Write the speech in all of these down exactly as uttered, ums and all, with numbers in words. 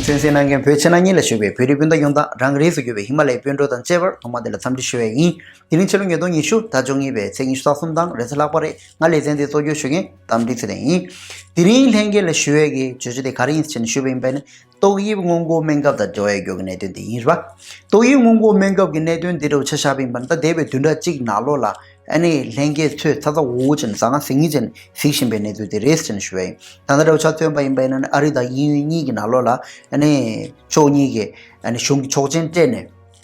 གསན་གཟིགས་གནང་མཁན་བོད་ཕྱི་ནང་གཉིས་ལ་བཞུགས་པའི་བོད་རིགས་སྤུན་ཟླ་ཡོངས་དང་། རང་རིགས་སུ་གྱུར་པའི་ཧི་མ་ལ་ཡའི་སྤུན་གྲོགས་དང་བཅས་པར་ཐོག་མ་དེ་ལ་འཚམས་འདྲི་ཞུ་བ་ཡིན། དེ་རིང་ཕྱི་ལོ་ཉིས་སྟོང་ཉི་ཤུ་ཟླ་བཅུ་གཉིས་པའི་ཚེས་ཉི་ཤུ་རྩ་གསུམ་དང་རེས་གཟའ་ལྷག་པ་རེད། ང་ལེ་ཚན་འདི་གཙོ་སྐྱོང་ཞུ་མཁན་རྟ་མགྲིན་ཚེ་བརྟན་ཡིན། དེ་རིང་ལྷན་རྒྱས་ལ་ཞུ་ཡས་ཀྱི་བརྗོད་བྱ་དེ་ག་རེ་ཡིན་ཟེར་ནས་ཞུས་པ་ཡིན་པ་ཡིན་ན། ཏོག་དབྱིབས་སྔོན་འགོག་སྨན་ཁབ་དང་འབྲེལ་བ་ཡོད་རྒྱུ་གི་གནད་དོན་དེ་ཡིན་རེད་པ། ཏོག་དབྱིབས་སྔོན་འགོག་སྨན་ཁབ་ཀྱི་གནད་དོན་འདི་འདྲ་བོ་ཆ་བཞག་པ་ཡིན་པ་ན། ད་འདས་པའི་བདུན་ཕྲག་གཅིག་ནང་ལོགས་ལ་ཨ་ནི་ལྷན་རྒྱས་ཚོས་ཚ་ཚ་འུར་འུར་བྱས་ནས་ཟ་ཁང་ཟིང་ངེ་བྱས་ནས་གཟིགས་བཞིན་པའི་གནས་ཚུལ་དེ་རེད་ཟེར་ནས་ཞུ་བ་ཡིན། ད་ལྟ་འདྲ་བོ་ཆ་མཚོན་པ་ཡིན་པ་ཡིན་ན་ནི། ཨ་རི་དང་དབྱིན་ཡུལ་གཉིས་ཀྱི་ནང་ལོགས་ལ་ཨ་ནི་ཕྱོགས་གཉིས་ཀྱི་ཨ་ནི་གཞུང་གི་ཆོག་མཆན་སྤྲད་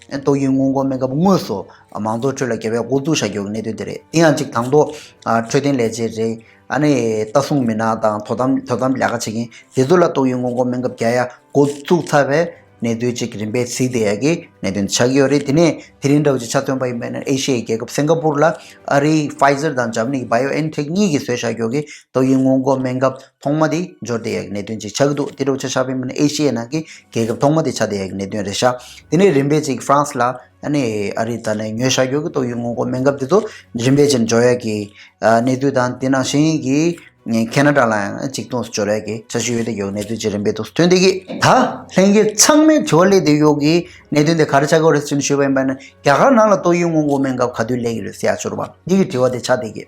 ནས་ཏོག་དབྱིབས་སྔོན་འགོག་སྨན་ཁབ་དངོས་སུ་མང་ཚོགས་ཁྲོད་ལ་བརྒྱབ་པའི་འགོ་བཙུགས་བཞག་རྒྱུ་གི་གནད་དོན་དེ་རེད། དེ་ཡང་གཅིག་དང་ཐོག་ཨ་འཕྲོད་བསྟེན་ལས་བྱེད་རེད། ཨ་ནི་ལྟ་སྲུང་མི་སྣ་དང་དོ་དམ་དོ་དམ་ལས་ཀ་བྱེད་མཁན་དེ་ཚོ་ལ་ཏོག་དབྱིབས་སྔོན་འགོག་སྨན་ཁབ་རྒྱག་ཡ་འགོ་བཙུགས་ཚར་བའི་གནད་དོན་གཅིག་རིམ་པས་གཟིགས་བསྡད་ཡ་གི་གནད་དོན་ཆགས་ཀྱི་ཡོད་རེད། དེ་ནས་དེ་རིང་འདྲ་བོ་ཅིག་ཆ་མཚོན་པ་ཡིན་པ་ཡིན་ན། ཨེ་ཤི་ཡའི་རྒྱལ་ཁབ་སིང་ག་པུར་ལ་ཨ་རིའི་Pfizer་དང་འཇར་མ་ནིའི་BioNTech་གཉིས་ཀྱིས་བཟོས་བཞག་རྒྱུ་གི་ཏོག་དབྱིབས་སྔོན་འགོག་སྨན་ཁབ་ཐོག་མ་དེ་འབྱོར་བསྡད་ཡ་གི་གནད་དོན་ཅིག་ཆགས་ཀྱི་འདུག་དེ་འདྲ་བོ་ཆ་བཞག་པ་ཡིན་པ་ན། ཨེ་ཤི་ཡའི་ནང་གི་རྒྱལ་ཁབ་ཐོག་མ་དེ་ཆགས་བསྡད་ཡ་གི་གནད་དོན་རེད་ཤག་དེ་ནས་རིམ་པས་ཅིག་ཧྥ་རན་སི་ལ་ཨ་ནི་ཨ་རི་ད་ནས་ཉོས་བཞག་རྒྱུ་གི་ཏོག་དབྱིབས་སྔོན་འགོག་སྨན་ཁབ་དེ་ཚོ་རིམ་པས་ཅིག་འབྱོར་ཡ་གི་ཨ་གནས་ཚུལ་དང་། དེ་ནང་བཞིན་གྱི་ཁེ་ན་ཌ་ལ་ཡང་གཅིག་མཚུངས་སུ་འབྱོར་ཡ་གི་འཆར་གཞི་ཡོད་བསྡད་ཡོད་གནས་ཚུལ་ཅིག་རིམ་པས་འདུག་ཐོན་བསྡད་ཀྱི། ད་ལྷན་རྒྱས་ཚང་མའི་དྲི་བ་སླེབས་བསྡད་ཡོད་གི་གནད་དོན་དེ་ག་རེ་ཆགས་ཀྱི་ཡོད་རེད་ཟེར་ནས་ཞུས་པ་ཡིན་པ་ན། རྒྱ་གར་ནང་ལ་ཏོག་དབྱིབས་སྔོན་འགོག་སྨན་ཁབ་ག་དུས་སླེབས་ཀྱི་རེད་ཟེར་ཡ་འབྱོར་བ་འདི་གི་དྲི་བ་དེ་ཆགས་བསྡད་ཀྱི།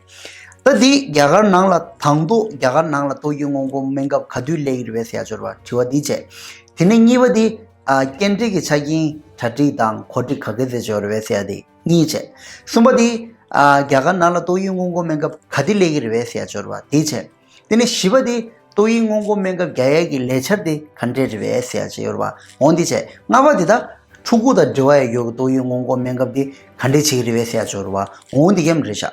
ད་འདི་རྒྱ་གར་ནང་ལ་དང་ཐོག་རྒྱ་གར་ནང་ལ་ཏོག་དབྱིབས་སྔོན་འགོག་སྨན་ཁབ་ག་དུས་སླེབས་ཀྱི་རེད་པས་ཟེར་ཡ་འབྱོར་བ་དྲི་བ་འདི་བྱས། དེ་ནས་གཉིས་པ་འདི་ཨ་སྐྱེལ་འདྲེན་གྱི་ཆ་རྐྱེན་གྲ་སྒྲིག་དང་གོ་སྒྲིག་ག་གེ་ཙམ་འབྱོར་བས་ཟེར་ཡ་དེ་གཉིས་བྱས། གསུམ་པ་དེ་ཨ་རྒྱ་གར་ནང་ལ་ཏོག་དབྱིབས་སྔོན་འགོག་སྨན་ཁབ་ག་དུས་སླེབས་ཀྱི་རེད་པས་ཟེར་ཡ་འབྱོར་བ་དེ་བྱས། དེ་ནས་བཞི་པ་དེ་ཏོག་དབྱིབས་སྔོན་འགོག་སྨན་ཁབ་རྒྱག་ཡ་གི་ལས་འཆར་དེ་ག་འདྲས་རེད་པས་ཟེར་ཡ་ཅིག་ཡོད་རེད་པ། འོ་འདི་བྱས། ལྔ་པ་དེ་ད་ཕྲུ་གུ་དང་འབྲེལ་བ་ཡོད་ཀྱི་ཏོག་དབྱིབས་སྔོན་འགོག་སྨན་ཁབ་དེ་ག་འདྲས་བྱེད་ཀྱི་རེད་པས་ཟེར་ཡ་ཅིག་ཡོད་རེད་པ། འོ་འདི་གམ་རེད་ཤག་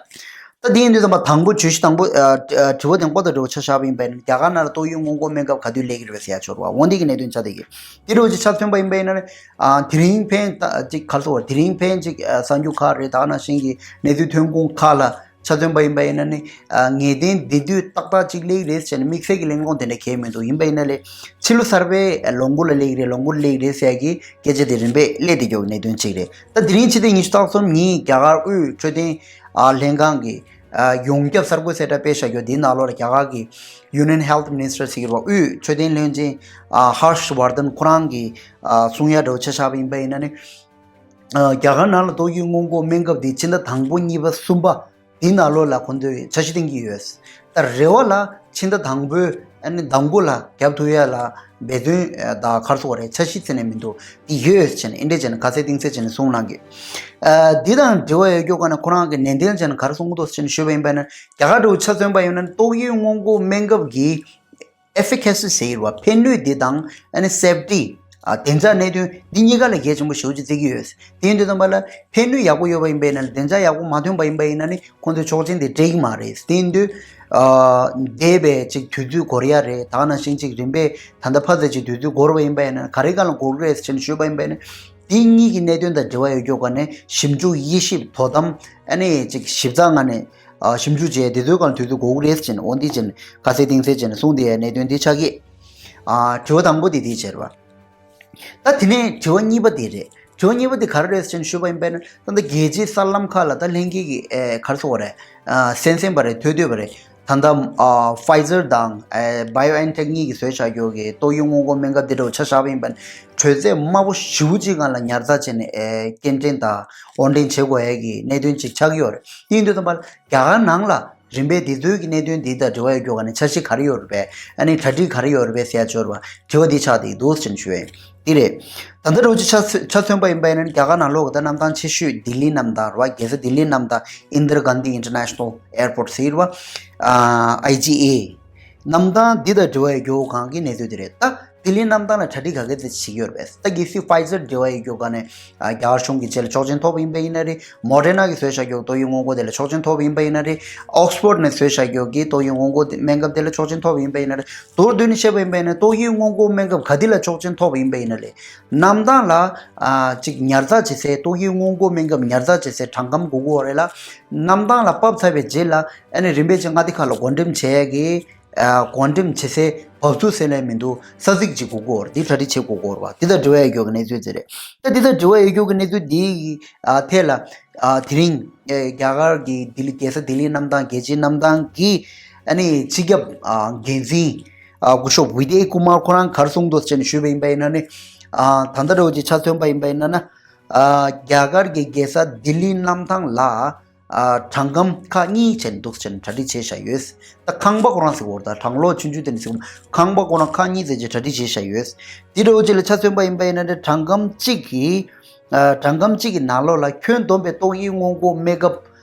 ད་དེ་ཡིན་དུས་ཙམ་པ་དང་པོ་བརྗོད་གཞི་དང་པོ་ཨ་ཨ་དྲི་བ་དང་པོ་དང་འབྲེལ་བ་ཆ་བཞག་པ་ཡིན་པ་ཡིན་ན། རྒྱ་གར་ནང་ལ་ཏོག་དབྱིབས་སྔོན་འགོག་སྨན་ཁབ་ག་དུས་སླེབས་ཀྱི་རེད་པས་ཟེར་ཡ་ཅིག་ཡོད་རེད་པ། འོ་འདི་གི་གནད་དོན་ཆགས་བསྡད་ཀྱི། དེ་འདྲ་བོ་ཅིག་ཆ་མཚོན་པ་ཡིན་པ་ཡིན་ན་ནི། ཨ་དེ་རིང་ཕན་ད་ཅིག་ག་རེ་ཟེར་དགོས་རེད། དེ་རིང་ཕན་ཅིག་ཨ་གསར་འགྱུར་ཁག་རེད། ད་ག་ནང་བཞིན་གྱི་གནས་ཚུལ་ཐོན་ཁུངས་ཁག་ལ་ཆ་མཚོན་པ་ཡིན་པ་ཡིན་ན་ནི། ཨ་ངེས་གཏན་འདི་དུས་ཏག་ཏག་ཅིག་སླེབས་རེད་ཟེར་ནས་དམིགས་བསལ་གྱི་གླེང་སློང་དེ་འདྲ་གང་ཡང་མི་འདུག་ཡིན་པ་ཡིན་ན་ལས། ཕྱི་ལོ་གསར་པའི་ལོ་མགོ་ལ་སླེབས་རེད། ལོ་མགོ་ལ་སླེབས་རེད་ཟེར་གྱི་སྐད་ཆ་དེ་རིམ་པས་སླེབས་བསྡད་ཀྱོག་གནད་དོན་ཅིག་རེད། ད་དེ་རིང་ཕྱི་ཚེས་ཉི་ཤུ་རྩ་གསུམ་ཉིན་རྒྱ་གར་དབུས་འཕྲོད་བསྟེན་ཨ་ལྷན་ཁང་གི་ཨ་ཡོངས་ཁྱབ་གསར་འགོད་གསལ་བསྒྲགས་སྤེལ་བཞག་ཡོད། དེའི་ནང་ལོགས་ལ་རྒྱ་གར་གྱི་Union Health Minister་ཟེར་གྱི་རེད་པ། དབུས་འཕྲོད་བསྟེན་བློན་ཆེན་ཨ་ཧརཤ་ཝར་དན་ཁོ་རང་གིས་ཨ་གསུང་ཡ་འདྲ་བོ་ཆ་བཞག་པ་ཡིན་པ་ཡིན་ན་ནི། ཨ་རྒྱ་གར་ནང་ལ་ཏོག་དབྱིབས་སྔོན་འགོག་སྨན་ཁབ་དེ་ཕྱི་ཟླ་དང་པོ་གཉིས་པ་གསུམ་པ་དེའི་ནང་ལོགས་ལ་ཁོང་ཚོས་འཆར་གཞི་བཏིང་གི་ཡོད། ད་རེ་བ་ལ་ཕྱི་ཟླ་དང་པོའི་ཨ་ནི་ཟླ་མགོ་ལ་བརྒྱབ་ཐུབ་ཡ་ལ་འབད་བརྩོན་ཨ་དང་ག་རེ་ཟེར་དགོས་རེད། འཆར་གཞི་ཟེར་ནས་མི་འདུག་དེ་ཡོད་ཟེར་ནས་ཨེ་འདྲས་བྱས་ནས་ག་ཚད་གཏིང་ཚད་བྱས་ནས་གསུང་གནང་གི། ཨ་འདི་དང་འབྲེལ་བ་ཡོད་རྒྱུ་ག་ནས་ཁོ་རང་གིས་ནན་ཏན་བྱས་ནས་ག་རེ་གསུང་གི་འདུག་ཟེར་ནས་ཞུས་པ་ཡིན་པ་ན། རྒྱ་གར་འདྲ་བོ་ཆ་མཚོན་པ་ཡིན་ན་ཏོག་དབྱིབས་སྔོན་འགོག་སྨན་ཁབ་ཀྱི་efficacy་ཟེར་བ་ཕན་ནུས་འདི་དང་ཨ་ནི་safety་ཨ་བདེ་འཇགས་གནད་དོན་འདི་གཉིས་ཀ་ལ་གལ་ཆེན་པོ་ཞེ་པོ་ཅིག་བརྩི་གི་ཡོད། དེ་ཡིན་དུས་ཙམ་པ་ལ་ཕན་ནུས་ཡག་པོ་ཡོད་པ་ཡིན་པ་ཡིན་ན་ལས། བདེ་འཇགས་ཡག་པོ་མ་ཐོན་པ་ཡིན་པ་ཡིན་ན་ནི་ཁོང་ཚོས་ཆོག་མཆན་དེ་སྤྲད་ཀྱི་མ་རེད། དེ་ཡིན་དུས་ཨ་འདས་པའི་ཅིག་དུས་ཚོད་འགོར་ཡ་རེད། ད་ག་ནང་བཞིན་ཅིག་རིམ་པས་ད་ལྟ་ཕར་ཚད་ཅིག་དུས་ཚོད་འགོར་བ་ཡིན་པ་ཡིན་ན། ག་རེ་སྒང་ལ་འགོར་གི་རེད་ཟེར་ནས་ཞུས་པ་ཡིན་པ་ཡིན་ན། དེ་གཉིས་ཀྱི་གནད་དོན་དང་འབྲེལ་བ་ཡོད་རྒྱུ་ག་ནས་ཞིབ་འཇུག་དབྱེ་ཞིབ་དོ་དམ་ཨ་ནི་ཅིག་ཞིབ་ཚགས་ངང་ནས་ཨ་ཞིབ་འཇུག་བྱས། དེ་ཚོའི་སྒང་དུས་ཚོད་འགོར་གི་རེད་ཟེར་ནས་འོ་འདི་བྱས་ནས་ག་ཚད་གཏིང་ཚད་བྱས་ནས་གསུངས་བསྡད་ཡ་གནད་དོན་འདི་ཆགས་ཀྱི། ཨ་དྲི་བ་དང་པོ་དེ་འདི་བྱས་རེད་པ། ད་དེ་ནས་དྲི་བ་གཉིས་པ་དེ་རེད། དྲི་བ་གཉིས་པ་དེ་ག་རེ་རེད་ཟེར་ནས་ཞུས་པ་ཡིན་པས་ན། ད་ལྟ་རྒྱལ་སྤྱིའི་གསར་ལམ་ཁག་ལ་ད་ལྷན་རྒྱས་ཀྱིས་ཨེ་ག་རེ་ཟེར་དགོས་རེད། ཨ་གསན་གསན་པ་རེད། ཐོས་ཐོས་པ་རེད། ད་ལྟ་ཨ་Pfizer་དང་ཨེ་BioNTech་གཉིས་ཀྱིས་བཟོས་བཞག་རྒྱུ་གི་ཏོག་དབྱིབས་སྔོན་འགོག་སྨན་ཁབ་འདི་འདྲ་བོ་ཆ་བཞག་པ་ཡིན་པ་ན། དྲོད་ཚད་དམའ་པོ་ཞེ་པོ་ཅིག་སྒང་ལ་ཉར་ཚགས་བྱས་ནས་ཨེ་སྐྱེལ་འདྲེན་དང་དབོར་འདྲེན་བྱེད་དགོས་ཡ་གི་གནད་དོན་ཅིག་ཆགས་ཀྱི་ཡོད་རེད། དེ་ཡིན་དུས་ཙམ་པ་ལ་རྒྱ་གར་ནང་ལ་རིམ་པས་འདི་ཚོའི་གི་གནད་དོན་འདི་དང་འབྲེལ་བ་ཡོད་རྒྱུ་ག་ནས་འཆར་གཞི་ག་རེ་ཡོད་རེད་པས། ཨ་ནི་གྲ་སྒྲིག་ག་རེ་ཡོད་རེད་པས་ཟེར་ཡ་འབྱོར་བ་དྲི་བ་འདི་ཆགས་བསྡད་འདུག་ཟེར་ནས་ཞུ་ཡ་ཡིན། འདི་རེད། ད་ལྟ་འདྲ་བོ་ཅིག་ཆ་ཆ་མཚོན་པ་ཡིན་པ་ཡིན་ན་རྒྱ་གར་ནང་ལོགས་ཀྱི་ད་གནམ་ཐང་ཆེ་ཤོས་ལྡི་ལི་གནམ་ཐང་རེད་པ། རྒྱལ་ས་ལྡི་ལི་གནམ་ཐང་Indira Gandhi International Airport་ཟེར་བ། ཨ་IGA། གནམ་ཐང་འདི་དང་འབྲེལ་བ་ཡོད་རྒྱུ་གང་གི་གནས་ཚུལ་དེ་རེད། ད་ལྡི་ལི་གནམ་ཐང་ལ་གྲ་སྒྲིག་ག་གེ་ཙམ་བྱེད་ཀྱི་ཡོད་རེད་པས། ད་གལ་སྲིད་Pfizer་འབྲེལ་བ་ཡོད་རྒྱུ་ག་ནས་ཨ་རྒྱ་གར་གཞུང་གི་རྗེས་ལ་ཆོག་མཆན་ཐོབ་པ་ཡིན་པ་ཡིན་ན་རེད། Moderna་གིས་བཟོས་བཞག་རྒྱུ་ཏོག་དབྱིབས་སྔོན་འགོག་དེ་ལ་ཆོག་མཆན་ཐོབ་པ་ཡིན་པ་ཡིན་ན་རེད། Oxford་ནས་བཟོས་བཞག་རྒྱུ་གི་ཏོག་དབྱིབས་སྔོན་འགོག་སྨན་ཁབ་དེ་ལ་ཆོག་མཆན་ཐོབ་པ་ཡིན་པ་ཡིན་ན་རེད། མདོར་བསྡུས་ནས་བཤད་པ་ཡིན་པ་ཡིན་ན་ཏོག་དབྱིབས་སྔོན་འགོག་སྨན་ཁབ་ག་དེ་ལ་ཆོག་མཆན་ཐོབ་པ་ཡིན་པ་ཡིན་ན་རེད། གནམ་ཐང་ལ་ཨ་ཅིག་ཉར་ཚགས་བྱེད་སའི་ཏོག་དབྱིབས་སྔོན་འགོག་སྨན་ཁབ་ཉར་ཚགས་བྱེད་སའི་དྲ་སྒམ་དགོས་ཀྱི་ཡོད་རེད་ལ། གནམ་ཐང་ལ་ཕབ་ཚར་བའི་རྗེས་ལ་ཨ་ནི་རིམ་པས་ཅིག་མངའ་སྡེ་ཁག་ལ་བགོ་འགྲེམས་བྱེད་ཡ་གི་ཨ་བགོ་འགྲེམས་བྱེད་སའི་བབས་ཚུགས་ཟེར་ལས་མི་འདུག་ས་ཚིགས་ཅིག་དགོས་ཀྱི་ཡོད་རེད། འདི་གྲ་སྒྲིག་བྱེད་དགོས་ཀྱི་ཡོད་རེད་པ། འདི་དང་འབྲེལ་བ་ཡོད་རྒྱུ་གི་གནས་ཚུལ་དེ་རེད། ད་འདི་དང་འབྲེལ་བ་ཡོད་རྒྱུ་གི་གནས་ཚུལ་འདི་ཨ་ཐད་ལ་ཨ་དེ་རིང་ཨེ་རྒྱ་གར་གྱི་ལྡི་ལི་རྒྱལ་ས་ལྡི་ལི་གནམ་ཐང་རྒྱལ་སྤྱིའི་གནམ་ཐང་གི་ཨ་ནི་སྤྱི་ཁྱབ་ཨ་འགན་འཛིན་ ཨ་སྐུ་ཞབས་བི་ཏེ་ཀུ་མར་ཁོ་རང་ག་རེ་གསུངས་འདུག་ཟེར་ནས་ཞུས་པ་ཡིན་པ་ཡིན་ན་ནི། ཨ་ད་ལྟ་འདྲ་བོ་ཅིག་ཆ་མཚོན་པ་ཡིན་པ་ཡིན་ན་ན། ཨ་རྒྱ་གར་གྱི་རྒྱལ་ས་ལྡི་ལི་གནམ་ཐང་ལ་ཨ་གྲངས་ཀ་ཁག་གཉིས་བྱས་འདུག་ཟེར་ནས་གྲ་སྒྲིག་བྱས་བཞག་ཡོད། ད་ཁང་པ་ཁོ་རང་ཟེར་བ་རེད། ད་གྲང་གློག་ཆུང་ཆུང་དེ་ནི་ཟེར་གོ། ཁང་པ་ཁོ་རང་ཁག་གཉིས་ཙམ་ཅིག་གྲ་སྒྲིག་བྱས་བཞག་ཡོད། དེ་འདྲ་བོ་ཅིག་ལ་ཆ་མཚོན་པ་ཡིན་པ་ཡིན་ན་ནི་གྲངས་ཀ་གཅིག་གི་ཨ་གྲངས་ཀ་གཅིག་གི་ནང་ལོགས་ལ་ཁྱོན་བསྡོམས་པའི་ཏོག་དབྱིབས་སྔོན་འགོག་སྨན་ཁབ་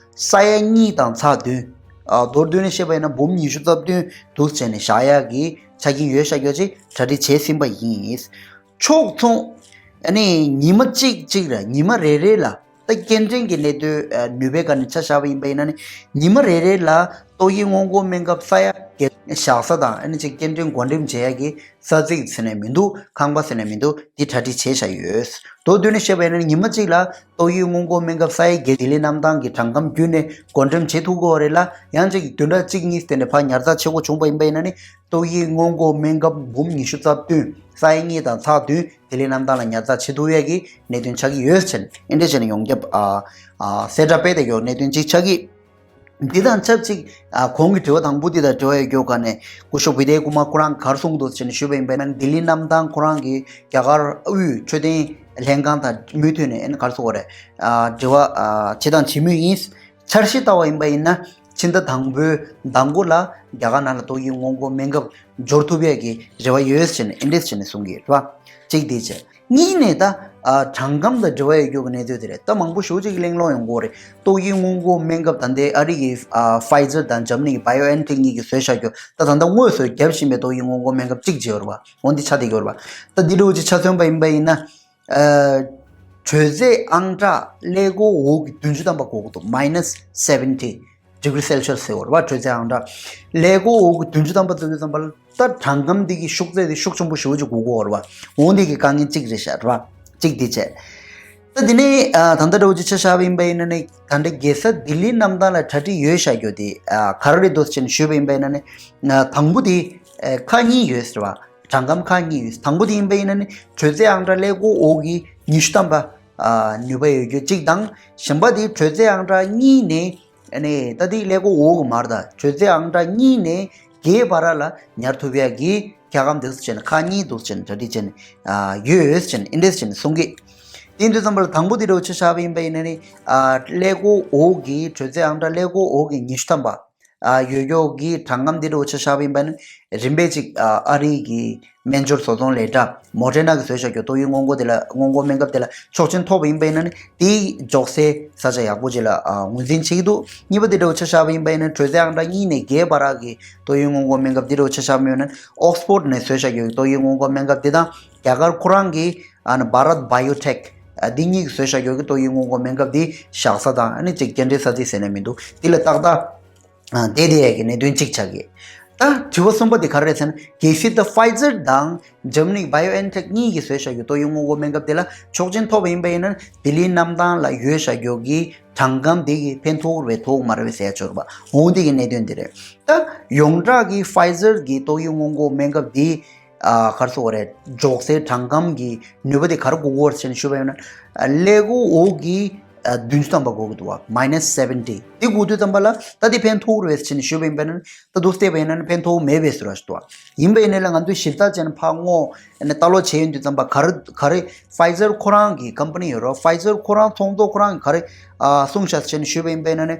ས་ཡ་གཉིས་དང་ཚེག་བདུན། ཨ་མདོར་བསྡུས་ནས་བཤད་པ་ཡིན་ན་འབུམ་ཉི་ཤུ་རྩ་བདུན་འདུག་བྱས་ནས་བཞག་ཡག་གི་ཆ་རྐྱེན་ཡོད་བཞག་ཡོད་ཅེས་གྲ་སྒྲིག་བྱས་ཟིན་པ་ཡིན། ཕྱོགས་མཚུངས། ཨ་ནི་ཉི་མ་གཅིག་གཅིག་རེ་ཉི་མ་རེ་རེ་ལ་ད་སྐྱེལ་འདྲེན་གྱི་གནད་དོན་ཨ་ནུས་པའི་སྒང་ནས་ཆ་བཞག་པ་ཡིན་པ་ཡིན་ན་ནི་ཉི་མ་རེ་རེ་ལ་ཏོག་དབྱིབས་སྔོན་འགོག་སྨན་ཁབ་ས་ཡ་བརྒྱད་བཞག་ས་དང་ཨ་ནི་ཅིག་སྐྱེལ་འདྲེན་བགོ་འགྲེམས་བྱེད་ཡག་གི་ས་ཚིགས་ཟེར་ནས་མི་འདུག་ཁང་པ་ཟེར་ནས་མི་འདུག་འདི་གྲ་སྒྲིག་བྱས་བཞག་ཡོད། མདོར་བསྡུས་ནས་བཤད་པ་ཡིན་ན་ཉི་མ་གཅིག་ལ་ཏོག་དབྱིབས་སྔོན་འགོག་སྨན་ཁབ་ས་ཡ་བརྒྱད་ལྡི་ལི་གནམ་ཐང་གི་གྲངས་ཀ་བརྒྱུད་ནས་བགོ་འགྲེམས་བྱེད་ཐུབ་ཀྱི་ཡོད་རེད་ལ། ཡང་གཅིག་བདུན་ཕྲག་གཅིག་གཉིས་དེ་ནས་ཕར་ཉར་ཚགས་བྱེད་དགོས་བྱུང་པ་ཡིན་པ་ཡིན་ན་ནི་ཏོག་དབྱིབས་སྔོན་འགོག་སྨན་ཁབ་འབུམ་ཉི་ཤུ་རྩ་བདུན་ས་ཡ་གཉིས་དང་ཚེག་བདུན་ལྡི་ལི་གནམ་ཐང་ལ་ཉར་ཚགས་བྱེད་ཐུབ་ཡས་ཀྱི་གནད་དོན་ཆགས་ཀྱི་ཡོད་ཟེར་ནས་ཨིན་འདྲ་བྱས་ནས་ཡོངས་ཁྱབ་ཨ་ཨ་གསལ་བསྒྲགས་སྤེལ་བསྡད་ཡོད་གནད་དོན་གཅིག་ཆགས་ཀྱི། འདི་དང་ཆབས་ཅིག་ཨ་གོང་གི་དྲི་བ་དང་པོ་འདི་དང་འབྲེལ་བ་ཡོད་རྒྱུ་ག་ནས་སྐུ་ཞབས་བི་ཏེ་ཀུ་མར་ཁོ་རང་ག་རེ་གསུངས་འདུག་ཟེར་ནས་ཞུས་པ་ཡིན་པ་ཡིན་ན་ལྡི་ལི་གནམ་ཐང་ཁོ་རང་གི་རྒྱ་གར་དབུས་འཕྲོད་བསྟེན་ལྷན་ཁང་དང་མུ་མཐུད་ནས་ཨ་ནི་ག་རེ་ཟེར་དགོས་རེད། ཨ་དྲི་བ་ཨ་བྱེད་དང་བྱེད་མུས་ཡིན། འཆར་གཞི་ལྟ་བ་ཡིན་པ་ཡིན་ན་ཕྱི་ཟླ་དང་པོའི་ཟླ་མགོ་ལ་རྒྱ་གར་ནང་ལ་ཏོག་དབྱིབས་སྔོན་འགོག་སྨན་ཁབ་འབྱོར་ཐུབ་ཡས་ཀྱི་རེ་བ་ཡོད་ཟེར་ནས་ཨིན་འདྲ་བྱས་ནས་གསུང་གི་རེད་བ། གཅིག་དེ་བྱས། གཉིས་ནས་ད་ཨ་གྲངས་ཀ་དང་འབྲེལ་བ་ཡོད་རྒྱུ་གི་གནས་ཚུལ་དེ་རེད། ད་མང་པོ་ཞེ་པོ་ཅིག་གླེང་སློང་ཡོང་གི་ཡོད་རེད། ཏོག་དབྱིབས་སྔོན་འགོག་སྨན་ཁབ་ད་ལྟའི་ཨ་རི་གི་ཨ་ཕའི་ཛར་དང་འཇར་མ་ནི་གི་བྷའི་ཨོ་ཨེན་ཐེག་གཉིས་ཀྱིས་བཟོས་བཞག་རྒྱུ་ད་ད་ལྟ་དངོས་སུ་བརྒྱབ་བཞིན་པའི་ཏོག་དབྱིབས་སྔོན་འགོག་སྨན་ཁབ་གཅིག་བྱས་ཡོད་རེད་བ། འོ་འདི་ཆ་དེ་ཡོད་རེད་བ། ད་འདི་འདྲ་བོ་ཅིག་ཆ་མཚོན་པ་ཡིན་པ་ཡིན་ན། ཨ་དྲོད་ཚད་ཨང་གྲངས་ཀླད་ཀོར་འོག་གི་བདུན་ཅུ་ཐམ་པ་དགོས་ཀྱི་འདུག minus seventy degree Celsius ཟེར་བ་རེད་བ། དྲོད་ཚད་ཨང་གྲངས་ཀླད་ཀོར་འོག་གི་བདུན་ཅུ་ཐམ་པ་ཙམ་ཙམ་པ་ལ་ད་གྲངས་ཀ་འདི་གི་ཤུགས་ཚད་དེ་ཤུགས་ཆེན་པོ་ཞེ་པོ་ཅིག་དགོས་ཀྱི་ཡོད་རེད་བ། འོ་འདི་གི་དཀའ་ངལ་གཅིག་རེད་ཤག་རེད་བ། གཅིག་འདི་བྱས། ད་འདི་ནས་ཨ་ད་ལྟ་འདྲ་བོ་ཅིག་ཆ་བཞག་པ་ཡིན་པ་ཡིན་ན་ནི་ད་ལྟ་རྒྱལ་ས་ལྡི་ལི་གནམ་ཐང་ལ་གྲ་སྒྲིག་ཡོད་བཞག་རྒྱུ་དེ་ཨ་ག་རེ་རེད་འདུག་ཟེར་ནས་ཞུས་པ་ཡིན་པ་ཡིན་ན་ནི་ཨ་དང་པོ་དེ་ཨ་ཁག་གཉིས་ཡོད་ཟེར་བ། གྲངས་ཀ་ཁག་གཉིས་ཡོད། དང་པོ་དེ་ཡིན་པ་ཡིན་ན་ནི་དྲོད་ཚད་ཨང་གྲངས་ཀླད་ཀོར་འོག་གི་ཉི་ཤུ་ཐམ་པ་ཨ་ནུས་པ་ཡོད་རྒྱུ་གཅིག་དང་། གཞན་པ་དེ་དྲོད་ཚད་ཨང་གྲངས་གཉིས་ནས་ཨ་ནི་ད་དེ་ཀླད་ཀོར་འོག་གི་མ་རེད། ད་དྲོད་ཚད་ཨང་གྲངས་གཉིས་ནས་བརྒྱད་བར་ལ་ཉར་ཐུབ་ཡག་གི་འཁྱག་སྒམ་འདུག་ཟེར་ནས་ཁག་གཉིས་འདུག་ཟེར་ནས་གྲ་སྒྲིག་བྱས་ནས་ཨ་ཡོད་ཟེར་ནས་ཨིན་འདྲ་ཟེར་ནས་གསུང་གི། དེ་ཡིན་དུས་ཙམ་པ་ལ་དང་པོ་དེ་འདྲ་བོ་ཆ་བཞག་པ་ཡིན་པ་ཡིན་ན་ནི་ཨ་ཀླད་ཀོར་འོག་གི་དྲོད་ཚད་ཨང་གྲངས་ཀླད་ཀོར་འོག་གི་ཉི་ཤུ་ཐམ་པ། ཨ་ཡོད་རྒྱུ་གི་གྲངས་ཀ་འདི་འདྲ་བོ་ཆ་བཞག་པ་ཡིན་པ་ནི་རིམ་པས་ཅིག་ཨ་ཨ་རི་གི་སྨན་སྦྱོར་བཟོ་ཚོང་ལས་གྲྭ་མོ་ཌེ་ན་གིས་བཟོས་བཞག་རྒྱུ་ཏོག་དབྱིབས་སྔོན་འགོག་དེ་ལ་སྔོན་འགོག་སྨན་ཁབ་དེ་ལ་ཆོག་མཆན་ཐོབ་པ་ཡིན་པ་ཡིན་ན་ནི་དེའི་འཇོག་སའི་ས་ཆ་ཡག་པོ་ཅིག་ལ་ཨ་ངོས་འཛིན་བྱེད་ཀྱི་འདུག་གཉིས་པ་འདི་འདྲ་བོ་ཆ་བཞག་པ་ཡིན་པ་ཡིན་ན་དྲོད་ཚད་ཨང་གྲངས་གཉིས་ནས་བརྒྱད་བར་གི་ཏོག་དབྱིབས་སྔོན་འགོག་སྨན་ཁབ་འདི་འདྲ་བོ་ཆ་བཞག་པ་ཡིན་ན་ཨོག་སི་ཕོར་ཌི་ནས་བཟོས་བཞག་རྒྱུ་ཏོག་དབྱིབས་སྔོན་འགོག་སྨན་ཁབ་འདི་དང་རྒྱ་གར་ཁོ་རང་གི་ཨ་ནི་བྷ་རད་བྷའི་ཨོ་ཊེག་ཨ་འདི་གཉིས་ཀྱིས་བཟོས་བཞག་རྒྱུ་གི་ཏོག་དབྱིབས་སྔོན་འགོག་སྨན་ཁབ་འདི་བཞག་ས་དང་ཨ་ནི་ཅིག་སྐྱེལ་འདྲེན་ས་ཚིགས་ཟེར་ནས་མི་འདུག་འདི་ལ་ཏག་ཏག་ཨ་བསྡད་བསྡད་ཡས་ཀྱི་གནད་དོན་གཅིག་ཆགས་ཀྱི། ད་དྲི་བ་གསུམ་པ་དེ་ག་རེ་རེད་ཟེར་ན་གལ་སྲིད་ད་ཕའི་ཛར་དང་འཇར་མ་ནི་བྷའི་ཨོ་ཨེན་ཐེག་གཉིས་ཀྱིས་བཟོས་བཞག་རྒྱུ་ཏོག་དབྱིབས་སྔོན་འགོག་སྨན་ཁབ་དེ་ལ་ཆོག་མཆན་ཐོབ་པ་ཡིན་པ་ཡིན་ན་ལྡི་ལིའི་གནམ་ཐང་ལ་ཡོད་བཞག་རྒྱུ་གི་གྲངས་ཀ་དེ་གི་ཕན་ཐོགས་རེད་ཐོགས་མ་རེད་པས་ཟེར་ཡ་ཅིག་ཡོད་རེད་པ། འོ་འདི་གི་གནད་དོན་དེ་རེད། ད་ཡོངས་གྲགས་ཀྱི་ཕའི་ཛར་གི་ཏོག་དབྱིབས་སྔོན་འགོག་སྨན་ཁབ་དེ་ཨ་ག་རེ་ཟེར་དགོས་རེད། འཇོག་སའི་གྲངས་ཀ་གི་ནུས་པ་དེ་ག་རེ་དགོས་ཀྱི་ཡོད་རེད་ཟེར་ནས་ཞུས་པ་ཡིན་ན། ཀླད་ཀོར་འོག་གི་ཨ་བདུན་ཅུ་ཐམ་པ་དགོས་ཀྱི་འདུག་བ། མའི་ནས་སེ་ཝེན་ཊི། དེ་དགོས་དུས་ཙམ་པ་ལ་ད་དེ་ཕན་ཐོགས་རེད་ཟེར་ནས་ཞུས་པ་ཡིན་པ་ཡིན་ན། ད་འདུག་བལྟས་པ་ཡིན་ན་ཕན་ཐོགས་མེད་པའི་ཟེར་བ་ཞིག་འདུག་བ། ཡིན་པ་ཡིན་ན་ལ་ང་ཚོས་ཞིབ་ཚགས་བྱས་ནས་ཕར་སྔོག་ནས་ལྟ་ཀློག་བྱས་ཡོང་དུས་ཙམ་པ་ག་རེ་ག་རེ་ཕའི་ཛར་ཁོ་རང་གི་ཀམ་པ་ནི་ཡོད་རེད་བ། ཕའི་ཛར་ཁོ་རང་ཚོགས་གཙོ་ཁོ་རང་གིས་ག་རེ་ཨ་གསུངས་ཤག་ཟེར་ནས་ཞུས་པ་ཡིན་པ་ཡིན་ན་ནི།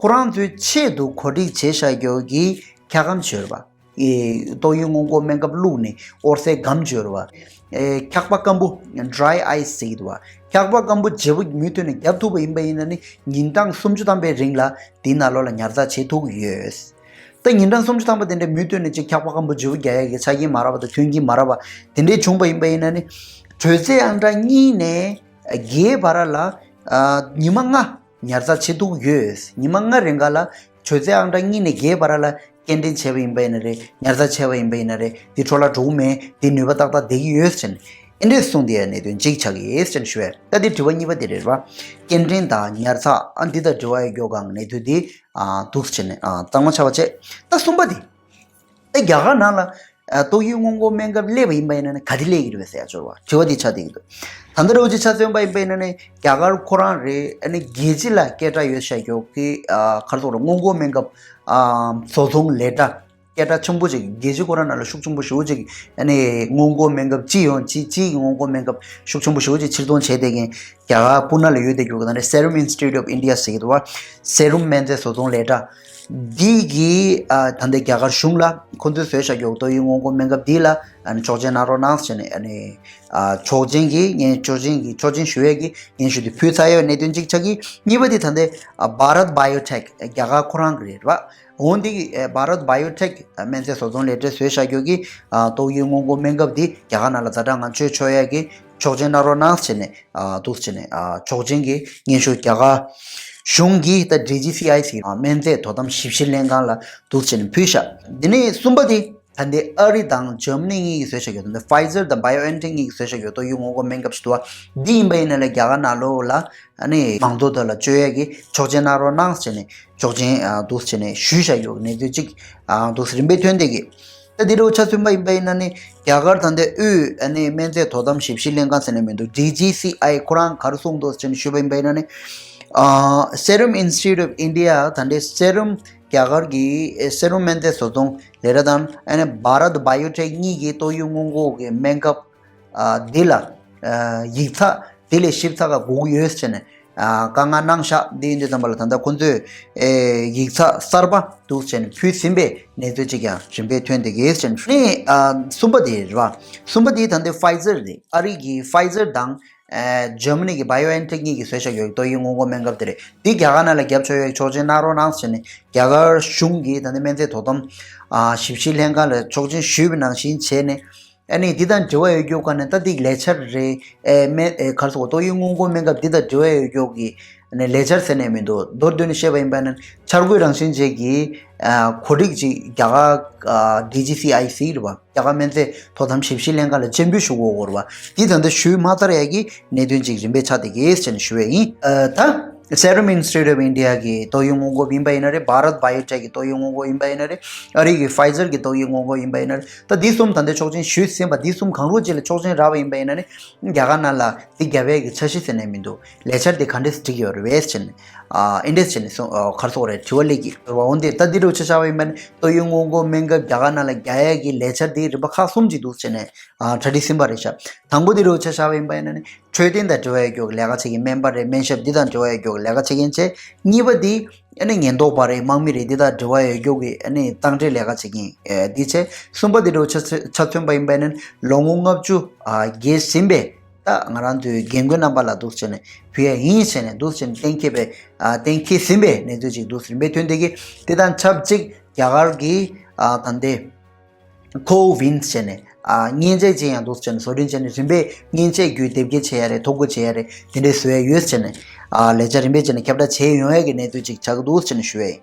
ཁོ་རང་ཚོའི་ཆེད་དུ་གོ་སྒྲིག་བྱས་བཞག་རྒྱུ་གི་འཁྱག་སྒམ་ཅིག་ཡོད་རེད་པ། ཨེ་ཏོག་དབྱིབས་སྔོན་འགོག་སྨན་ཁབ་བླུགས་ནས་དབོར་སའི་སྒམ་ཅིག་ཡོད་རེད་པ། ཨེ་འཁྱག་པ་སྐམ་པོ་ཌི་རའི་ཨའི་སི་ཟེར་གྱི་འདུག་པ། འཁྱག་པ་སྐམ་པོ་བརྗེ་པོ་མུ་མཐུད་ནས་བརྒྱབ་ཐུབ་པ་ཡིན་པ་ཡིན་ན་ནི་ཉིན་གྲངས་སུམ་ཅུ་ཐམ་པའི་རིང་ལ་དེའི་ནང་ལོགས་ལ་ཉར་ཚགས་བྱེད་ཐུབ་ཀྱི་ཡོད། ད་ཉིན་གྲངས་སུམ་ཅུ་ཐམ་པ་དེ་འདྲ་མུ་མཐུད་ནས་ཅིག་འཁྱག་པ་སྐམ་པོ་བརྗེ་པོ་རྒྱག་ཡ་གི་ཆ་རྐྱེན་མ་རག་པ་དང་མཐུན་རྐྱེན་མ་རག་པ་དེ་འདྲ་བྱུང་པ་ཡིན་པ་ཡིན་ན་ནི་དྲོད་ཚད་ཨང་གྲངས་གཉིས་ནས་བརྒྱད་བར་ལ་ཨ་ཉི་མ་ལྔ། ཉར་ཚགས་བྱེད་ཐུབ་ཡོད། ཉི་མ་ལྔ་རིང་ག་ལ་དྲོད་ཚད་ཨང་གྲངས་གཉིས་ནས་བརྒྱད་བར་ལ་སྐྱེལ་འདྲེན་བྱས་པ་ཡིན་པ་ཡིན་ན་རེད། ཉར་ཚགས་བྱས་པ་ཡིན་པ་ཡིན་ན་རེད། དེ་འཕྲོ་བརླག་འགྲོ་གི་མེད། དེ་ནུས་པ་ཏག་ཏག་བསྡད་ཀྱི་ཡོད་ཟེར་ནས་ཨེ་འདྲས་གསུངས་དེ་ཡ་གནད་དོན་གཅིག་ཆགས་ཀྱི་ཡོད་ཟེར་ནས་ཞུ་བས། ད་དེ་དྲི་བ་གཉིས་པ་དེ་རེད་བ། སྐྱེལ་འདྲེན་དང་ཉར་ཚགས་ཨ་འདི་དང་འབྲེལ་བ་ཡོད་རྒྱུ་གང་གནས་ཚུལ་དེ་ཨ་འདུག་ཟེར་ནས་ཨ་གཙང་མ་ཆགས་པ་བྱས། ད་གསུམ་པ་དེ། ད་རྒྱ་གར་ནང་ལ་ཨ་ཏོག་དབྱིབས་སྔོན་འགོག་སྨན་ཁབ་སླེབས་པ་ཡིན་པ་ཡིན་ན་ནི་ག་དེ་སླེབས་ཀྱི་རེད་པས་ཟེར་ཡ་ཅིག་ཡོད་རེད་བ། དྲི་བ་འདི་ཆགས་བསྡད་ཀྱི་འདུག་ད་ལྟ་འདྲ་བོ་ཅིག་ཆ་མཚོན་པ་ཡིན་པ་ཡིན་ན་ནི་རྒྱ་གར་ཁོ་རང་རེད། ཨ་ནི་རྒྱལ་སྤྱི་ལ་སྐད་གྲགས་ཡོད་བཞག་རྒྱུ་གི་ཨ་ག་རེ་ཟེར་དགོས་རེད། སྔོན་འགོག་སྨན་ཁབ་ཨ་བཟོ་ཚོང་ལས་གྲྭ་ སྐད་གྲགས་ཆེན་པོ་ཅིག་རྒྱལ་སྤྱི་ཁོ་རང་ནང་ལ་ཤུགས་ཆེན་པོ་ཞེ་པོ་ཅིག་ཨ་ནི་སྔོན་འགོག་སྨན་ཁབ་སྤྱི་ཡོངས་སྤྱི་སྤྱིའི་སྔོན་འགོག་སྨན་ཁབ་ཤུགས་ཆེན་པོ་ཞེ་པོ་ཅིག་ཕྱིར་གཏོང་བྱས་བསྡད་མཁན་རྒྱ་གར་སྤུ་ན་ལ་ཡོད་བསྡད་རྒྱུ་གི་ད་ནི་Serum Institute of India ཟེར་གྱི་འདུག་བ། སེ་རུམ་སྨན་རྫས་བཟོ་ཚོང་ལས་གྲྭ་འདི་གིས་ཨ་ད་ལྟ་རྒྱ་གར་གཞུང་ལ་ཁོ་ཚོས་བཟོས་བཞག་རྒྱུ་ཏོག་དབྱིབས་སྔོན་འགོག་སྨན་ཁབ་འདི་ལ་ཨ་ནི་ཆོག་མཆན་གནང་རོགས་གནང་ཟེར་ནས་ཨ་ནི་ཨ་ཆོག་མཆན་གྱི་སྙན་ཆོག་མཆན་གྱི་ཆོག་མཆན་ཞུ་ཡས་ཀྱི་སྙན་ཞུ་དེ་ཕུལ་ཚར་ཡོད་གནད་དོན་གཅིག་ཆགས་ཀྱི། གཉིས་པ་དེ་ད་ལྟ་ཨ་Bharat Biotech རྒྱ་གར་ཁོ་རང་གི་རེད་བ། འོན་ཏེ་ཨ་Bharat Biotech སྨན་རྫས་བཟོ་ཚོང་ལས་གྲྭས་བཟོས་བཞག་རྒྱུ་གི་ཨ་ཏོག་དབྱིབས་སྔོན་འགོག་སྨན་ཁབ་འདི་རྒྱ་གར་ནང་ལ་ཛ་དྲག་ངང་སྤྱོད་ཆོག་ཡས་ཀྱི་ཆོག་མཆན་གནང་རོགས་གནང་ཟེར་ནས་ཨ་འདུག་ཟེར་ནས་ཨ་ཆོག་མཆན་གྱི་སྙན་ཞུ་རྒྱ་གར་གཞུང་གིས་ད་ཌི་ཇི་སི་ཨའི་ཟེར་ཨ་སྨན་རྫས་དོ་དམ་ཞིབ་བཤེར་ལྷན་ཁང་ལ་འདུག་ཟེར་ནས་ཕུལ་བཞག་དེ་ནས་གསུམ་པ་དེ་ད་ལྟའི་ཨ་རི་དང་འཇར་མ་ནི་གཉིས་ཀྱིས་བཟོས་བཞག་རྒྱུ་ད་ལྟ་Pfizer དང་BioNTech གཉིས་ཀྱིས་བཟོས་བཞག་རྒྱུ་ཏོག་དབྱིབས་སྔོན་འགོག་སྨན་ཁབ་ཞིག་འདུག་བ། འདི་ཡིན་པ་ཡིན་ན་ལ་རྒྱ་གར་ནང་ལོགས་ལ་ཨ་ནི་མང་ཚོགས་དག་ལ་སྤྱོད་ཡས་ཀྱི་ཆོག་མཆན་གནང་རོགས་གནང་ཟེར་ནས་ཆོག་མཆན་ཨ་འདུག་ཟེར་ནས་ཞུས་བཞག་ཡོད་གནས་ཚུལ་གཅིག་ཨ་འདུག་ཟེར་རིམ་པས་ཐོན་བསྡད་ཀྱི། ད་འདི་འདྲ་བོ་ཆ་མཚོན་པ་ཡིན་པ་ཡིན་ན་ནི་རྒྱ་གར་ད་ལྟའི་དབུས་ཨ་ནི་སྨན་རྫས་དོ་དམ་ཞིབ་བཤེར་ལྷན་ཁང་ཟེར་ནས་མི་འདུག་ཌི་ཇི་སི་ཨའི་ཁོ་རང་ག་རེ་གསུངས་འདུག་ཟེར་ནས་ཞུས་པ་ཡིན་པ་ཡིན་ན་ནི་ཨ་Serum Institute of India ད་ལྟའི་སེ་རུམ་རྒྱ་གར་གྱི་ཨེ་སེ་རུམ་སྨན་རྫས་བཟོ་ཚོང་ལས་གྲྭ་དང་ཨ་ནི་Bharat Biotech གཉིས་ཀྱིས་ཏོག་དབྱིབས་སྔོན་འགོག་གི་སྨན་ཁབ་ཨ་འདི་ལ་ཨ་ཡིག་ཚགས་དེ་ལས་ཞིབ་ཚགས་ཀ་དགོས་ཀྱི་ཡོད་ཟེར་ནས་ཨ་བཀའ་མངགས་གནང་བཞག་འདི་ཡིན་དུས་ཙམ་པ་ལ་ད་ལྟ་ཁོང་ཚོས་ཨེ་ཡིག་ཚགས་གསར་པ་འདུག་ཟེར་ནས་ཕུལ་ཟིན་པའི་གནས་ཚུལ་གཅིག་ཀྱང་རིམ་པས་ཐོན་བསྡད་ཀྱི་ཡོད་ཟེར་ནས་ནི་ཨ་གསུམ་པ་དེ་རེད་བ། གསུམ་པ་དེ་ད་ལྟའི་Pfizer རེད། ཨ་རི་གི་Pfizer དང་ཨ་འཇར་མ་ནི་གི་BioNTech གཉིས་ཀྱིས་བཟོས་བཞག་ཡོད་ཏོག་དབྱིབས་སྔོན་འགོག་སྨན་ཁབ་དེ་རེད། འདི་རྒྱ་གར་ནང་ལ་བརྒྱབ་ཆོག་ཡོད་ཆོག་མཆན་གནང་རོགས་གནང་ཟེར་ནས་རྒྱ་གར་གཞུང་གིས་ད་ལྟ་སྨན་རྫས་དོ་དམ་ཨ་ཞིབ་བཤེར་ལྷན་ཁང་ལ་ཆོག་མཆན་ཞུས་པ་ནང་བཞིན་བྱས་ནས། ཨ་ནི་འདི་དང་འབྲེལ་བ་ཡོད་རྒྱུ་ག་ནས་ད་འདི་ལས་འཆར་རེད། ཨེ་སྨན་ཨེ་ག་རེ་ཟེར་དགོས་ཏོག་དབྱིབས་སྔོན་འགོག་སྨན་ཁབ་འདི་དང་འབྲེལ་བ་ཡོད་རྒྱུ་གི་ཨ་ནི་ལས་འཆར་ཟེར་ནས་མི་འདུག་མདོར་བསྡུས་ནས་བཤད་པ་ཡིན་པ་ན་འཆར་འགོད་རང་བཞིན་ཅན་གྱི་ཨ་གོ་སྒྲིག་ཅིག་རྒྱ་གར་ཨ་ཌི་ཇི་སི་ཨའི་ཟེར་གྱི་རེད་བ། རྒྱ་གར་སྨན་རྫས་དོ་དམ་ཞིབ་བཤེར་ལྷན་ཁང་ལ་སྤྱན་འབུལ་ཞུ་དགོས་ཀྱི་རེད་བ། འདི་ད་ལྟ་ཞུས་མ་ཚར་ཡག་གི་གནད་དོན་ཅིག་རིམ་པས་ཆགས་བསྡད་ཀྱི་ཟེར་ནས་ཞུ་བ་ཡིན། ཨ་ད་Serum Institute of India གི་ཏོག་དབྱིབས་སྔོན་འགོག་ཡིན་པ་ཡིན་ན་རེད། Bharat Biotech གི་ཏོག་དབྱིབས་སྔོན་འགོག་ཡིན་པ་ཡིན་ན་རེད། ཨ་རི་གི་Pfizer གི་ཏོག་དབྱིབས་སྔོན་འགོག་ཡིན་པ་ཡིན་ན་རེད། ད་འདི་གསུམ་ད་ལྟ་ཆོག་མཆན་ཞུས་ཟིན་པ་འདི་གསུམ་གང་རུང་ཅིག་ལ་ཆོག་མཆན་རག་པ་ཡིན་པ་ཡིན་ན་ནི་རྒྱ་གར་ནང་ལ་འདི་རྒྱབ་ཡས་ཀྱི་འཆར་གཞི་ཟེར་ནས་མི་འདུག་ལས་འཆར་འདི་ག་འདྲས་སྒྲིག་ཡོད་རེད་བས་ཟེར་ནས་ཨ་ཨིན་འདྲས་ཟེར་ནས་གསུངས་ཨ་ག་རེ་ཟེར་དགོས་རེད། དྲི་བ་སླེབས་ཀྱི་རེད་བ། འོན་ཏེ་ད་འདི་འདྲ་བོ་ཆ་བཞག་པ་ཡིན་པ་ནི་ཏོག་དབྱིབས་སྔོན་འགོག་སྨན་ཁབ་རྒྱ་གར་ནང་ལ་རྒྱག་ཡས་ཀྱི་ལས་འཆར་འདི་རིམ་པ་ཁག་གསུམ་ཅིག་འདུག་ཟེར་ནས་ཨ་གྲ་སྒྲིག་ཟིན་པ་རེད་ཤག་དང་པོ་འདི་འདྲ་བོ་ཆ་བཞག་པ་ཡིན་པ་ཡིན་ན་ནི་འཕྲོད་བསྟེན་དང་འབྲེལ་བ་ཡོད་རྒྱུ་གི་ལས་ཀ་བྱེད་མཁན་སྨན་པ་རེད། སྨན་ཞབས་འདི་དང་འབྲེལ་བ་ཡོད་རྒྱུ་གི་ལས་ཀ་བྱེད་མཁན་བྱས། གཉིས་པ་འདི་ཨ་ནི་ཉེན་རྟོག་པ་རེད། དམག་མི་རེད། འདི་དང་འབྲེལ་བ་ཡོད་རྒྱུ་གི་ཨ་ནི་ཏང་ཁྲིད་ལས་ཀ་བྱེད་མཁན་ཨེ་འདི་བྱས། གསུམ་པ་འདི་འདྲ་བོ་ཆ་ཚོད་ཆ་མཚོན་པ་ཡིན་པ་ཡིན་ན་ལོ་ངོ་ལྔ་བཅུ་ཨ་བརྒལ་ཟིན་པའི་ད་ང་རང་ཚོའི་རྒན་རྒོན་རྣམ་པ་ལ་འདུག་བྱས་ནས་ཕུལ་ཡ་ཡིན་བྱས་ནས་འདུག་བྱས་ནས་གཏན་འཁེལ་བའི་ཨ་གཏན་འཁེལ་ཟིན་པའི་གནས་ཚུལ་ཅིག་འདུག་རིམ་པས་ཐོན་བསྡད་ཀྱི། དེ་དང་ཆབས་ཅིག་རྒྱ་གར་གྱི་ཨ་ད་ལྟའི་ཁོ་ཝིན་བྱས་ནས་ཨ་མཉེན་ཆས་ཅན་ཡང་འདུག་བྱས་ནས་བཟོ་སྐྲུན་བྱས་ནས་རིམ་པས་མཉེན་ཆས་བརྒྱུད་དེབ་སྐྱེལ་བྱེད་ཡ་རེད། ཐོ་འགོད་བྱེད་ཡ་རེད། དེ་འདྲས་བཟོ་ཡ་ཡོད་བྱས་ནས་ཨ་ལས་འཆར་རིམ་པས་བྱས་ནས་ཁྱབ་བསྒྲགས་བྱས་ཡོང་ཡ་གི་གནས་ཚུལ་ཅིག་ཆགས་ཀྱི་འདུག་བྱས་ནས་ཞུ་ཡ་ཡིན།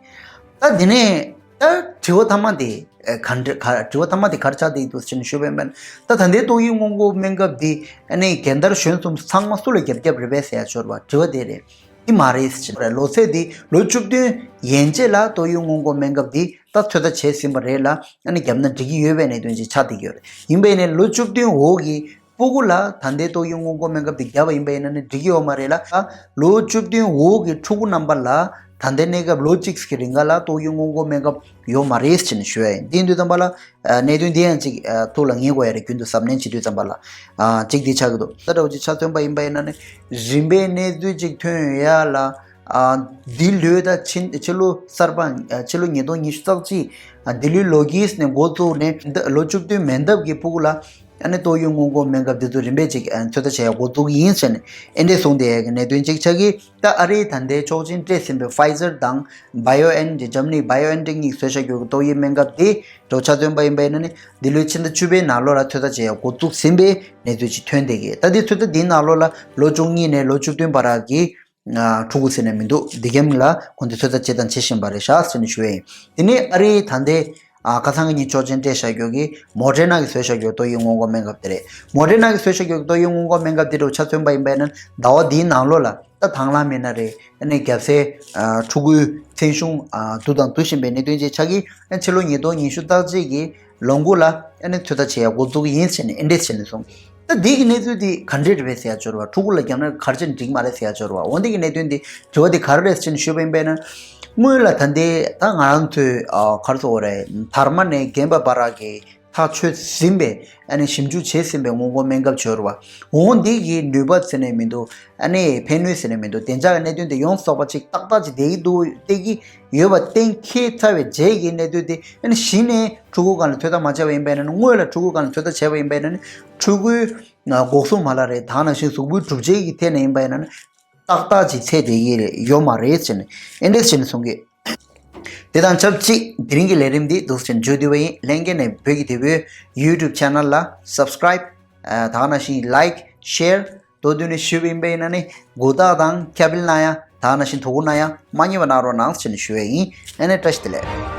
ད་དེ་ནས་ད་དྲི་བ་མཐའ་མ་དེ་ཨ་ག་འདྲ་ག་དྲི་བ་མཐའ་མ་དེ་ག་རེ་ཆགས་བསྡད་ཀྱི་འདུག་བྱས་ནས་ཞུ་བ་ཡིན་པ་ན། ད་ད་ལྟའི་ཏོག་དབྱིབས་སྔོན་འགོག་སྨན་ཁབ་འདི་ཨ་ནི་རྒན་དར་གཞོན་གསུམ་ཚང་མ་སུ་ལ་རྒྱབ་རྒྱབ་རེད་པས་ཟེར་ཡ་ཤོར་བ་དྲི་བ་དེ་རེད། འདི་མ་རེད་ཟེར་གྱི་རེད། ལོ་ཚད་འདི་ལོ་བཅུ་བདུན་ཡན་ཆད་ལ་ཏོག་དབྱིབས་སྔོན་འགོག་སྨན་ཁབ་འདི་ད་ཚོད་ལྟ་བྱས་ཟིན་པ་རེད་ལ། ཨ་ནི་བརྒྱབ་ན་འགྲིག་གི་ཡོད་པའི་གནད་དོན་ཅིག་ཆགས་བསྡད་ཀྱི་ཡོད་རེད། ཡིན་པས་ནི་ལོ་བཅུ་བདུན་འོག་གི་སྤུ་གུ་ལ་ད་ལྟའི་ཏོག་དབྱིབས་སྔོན་འགོག་སྨན་ཁབ་འདི་བརྒྱབ་པ་ཡིན་པ་ཡིན་ན་ནི་འགྲིག་གི་ཡོད་མ་རེད་ལ། ལོ་བཅུ་བདུན་འོག་གི་ཕྲུ་གུ་རྣམ་པ་ལ་ད་ལྟའི་གནས་སྐབས་ལོ་གཅིག་གི་རིང་ག་ལ་ཏོག་དབྱིབས་སྔོན་འགོག་སྨན་ཁབ་ཡོད་མ་རེད་ཟེར་ནས་ཞུ་ཡ་ཡིན། འདི་ཡིན་དུས་ཙམ་པ་ལ་ཨ་གནད་དོན་འདི་ཡང་ཅིག་ཨ་ཐུགས་ལ་ངེས་དགོས་ཡ་རེད། རྒྱུན་དུ་གཟབ་ནན་བྱེད་དུས་ཙམ་པ་ལ་ཨ་ཅིག་འདི་ཆགས་ཀྱི་འདུག་ད་འདྲ་བོ་ཅིག་ཆ་མཚོན་པ་ཡིན་པ་ཡིན་ན་ནི་རིམ་པའི་གནས་ཚུལ་ཅིག་ཐོན་ཡོང་ཡ་ལ་ཨ་འདི་ལོའི་ད་ཕྱི་ཕྱི་ལོ་གསར་པ་ཨ་ཕྱི་ལོ་ཉིས་སྟོང་ཉི་ཤུ་རྩ་གཅིག་ཨ་འདི་ལོའི་ལོ་དཀྱིལ་ནས་འགོ་བཙུགས་ནས་འདི་ལོ་བཅུ་བདུན་མན་འདབ་ཀྱི་ཕྲུ་གུ་ལ་ཨ་ནི་ཏོག་དབྱིབས་སྔོན་འགོག་སྨན་ཁབ་འདི་ཚོ་རིམ་པས་ཅིག་ཨ་ཚོད་ལྟ་བྱེད་ཡ་འགོ་བཙུགས་ཀྱི་ཡིན་ཟེར་ནས་ཨེ་འདྲས་གསུངས་བསྡད་ཡ་གི་གནད་དོན་ཅིག་ཆགས་ཀྱི། ད་ཨ་རིའི་ད་ལྟའི་ཆོག་མཆན་སྤྲད་ཟིན་པའི་Pfizer དང་BioNTech འཇར་མ་ནི་BioNTech གཉིས་བཟོས་བཞག་རྒྱུ་གི་ཏོག་དབྱིབས་སྨན་ཁབ་དེ་འདྲ་བོ་ཆ་མཚོན་པ་ཡིན་པ་ཡིན་ན་ནི་འདི་ལོའི་ཕྱི་ཟླ་བཅུ་པའི་ནང་ལོགས་ལ་ཚོད་ལྟ་བྱེད་ཡ་འགོ་བཙུགས་ཟིན་པའི་གནས་ཚུལ་ཅིག་ཐོན་བསྡད་ཀྱི། ད་འདི་ཚོད་ལྟ་འདིའི་ནང་ལོགས་ལ་ལོ་བཅུ་གཉིས་ནས་ལོ་བཅུ་བདུན་བར་གྱི་ཕྲུ་གུ་ཟེར་ནས་མི་འདུག་འདི་གམ་ལ་ཁོང་ཚོས་ཚོད་ལྟ་བྱེད་དང་བྱེད་བཞིན་པ་རེད་ཤག་ཟེར་ནས་ཞུ་ཡ་ཡིན། དེ་ནས་ཨ་རིའི་ད་ལྟའི་ཨ་ཁ་སང་གི་ཉིན་ཆོག་མཆན་སྤྲད་བཞག་རྒྱུ་གི་Moderna གིས་བཟོས་བཞག་རྒྱུ་ཏོག་དབྱིབས་སྔོན་འགོག་སྨན་ཁབ་དེ་རེད། Moderna གིས་བཟོས་བཞག་རྒྱུ་གི་ཏོག་དབྱིབས་སྔོན་འགོག་སྨན་ཁབ་དེ་འདྲ་བོ་ཆ་མཚོན་པ་ཡིན་པ་ཡིན་ན་ཟླ་བ་འདིའི་ནང་ལོགས་ལ་ད་དང་བླངས་མེད་ན་རེད། ཨ་ནི་རྒྱལ་སའི་ཨ་ཕྲུ་གུའི་མཚན་གཞུང་ཨ་བསྡུ་དང་བསྡུ་བཞིན་པའི་གནད་དོན་ཅིག་ཆགས་ཀྱི། ཨ་ཕྱི་ལོ་ཉིས་སྟོང་ཉི་ཤུ་རྩ་གཅིག་གི་ལོ་མགོ་ལ་ཨ་ནི་ཚོད་ལྟ་བྱེད་ཡ་འགོ་འཛུགས་ཡིན་ཟེར་ནས་ཨེ་འདྲས་བྱས་ནས་སོང་། ད་འདི་གི་གནས་ཚུལ་འདི་ག་འདྲས་རེད་པས་ཟེར་ཡ་འབྱོར་བ། ཕྲུ་གུ་ལ་བརྒྱབ་ན་ག་རེ་བྱས་ནས་འགྲིག་མ་རེད་ཟེར་ཡ་འབྱོར་བ། འོ་འདི་གི་གནད་དོན་འདི་དྲི་བ་འདི་ག་རེ་རེད་ཟེར་ནས་ཞུས་པ་ཡིན་པས་ན། སྔོན་ལ་ད་ལྟའི་ད་ང་རང་ཚོའི་ཨ་ག་རེ་ཟེར་དགོས་རེད། དར་མ་ནས་རྒན་པ་བར་གྱི་ཐག་ཆོད་ཟིན་པའི་ཨ་ནི་ཞིབ་འཇུག་བྱས་ཟིན་པའི་སྔོན་འགོག་སྨན་ཁབ་འབྱོར་བ། འོ་འདི་གི་ནུས་པ་ཟེར་ནས་མི་འདུག་ཨ་ནི་ཕན་ནུས་ཟེར་ནས་མི་འདུག་བདེ་འཇགས་ཀྱི་གནད་དོན་དེ་ཡོངས་རྫོགས་པ་ཅིག་ཏག་ཏག་ཅིག་བསྡད་ཀྱི་འདུག་བསྡད་ཀྱི་ཡོད་པ་གཏན་འཁེལ་ཚར་བའི་རྗེས་ཀྱི་གནད་དོན་དེ་ཨ་ནི་གཞི་ནས་ཕྲུ་གུ་སྒང་ལ་ཚོད་ལྟ་མ་བྱས་པ་ཡིན་པས་ན། སྔོན་ལ་ཕྲུ་གུ་སྒང་ལ་ཚོད་ལྟ་བྱས་པ་ཡིན་པས་ན། ཕྲུ་གུའི་འགོག་སྲུང་མ་ལག་རེད། ད་ནང་བཞིན་གཟུགས་པོའི་གྲུབ་ཆའི་གི་ཐད་ནས་ཡིན་པ་ཡིན་ན་ནི་ཏག་ཏག་ཅིག་ཚད་དེ་ཡི་ཡོད་མ་རེད་ཟེར་ནས་ཨེ་འདྲས་བྱས་ནས་གསུང་གི། དེ་དང་ཆབས་ཅིག་དེ་རིང་གི་ལས་རིམ་འདི་འདུག་ཅིག་མཇུག་བསྡུ་བ་ཡིན། ལྷན་རྒྱས་ནས་བོད་ཀྱི་དེ་བོད་YouTube channel ལ་subscribe ད་ག་ནང་བཞིན་like share མདོར་བསྡུས་ནས་ཞུས་པ་ཡིན་པ་ཡིན་ན་ནི་མགོ་བཏགས་དང་ཁྱབ་སྤེལ་གནང་ཡ། ད་ག་ནང་བཞིན་དོ་ཁུར་གནང་ཡ་མ་བསྙེལ་བ་གནང་རོགས་གནང་ཟེར་ནས་ཞུ་བ་ཡིན། ཨ་ནི་བཀྲ་ཤིས་བདེ་ལེགས།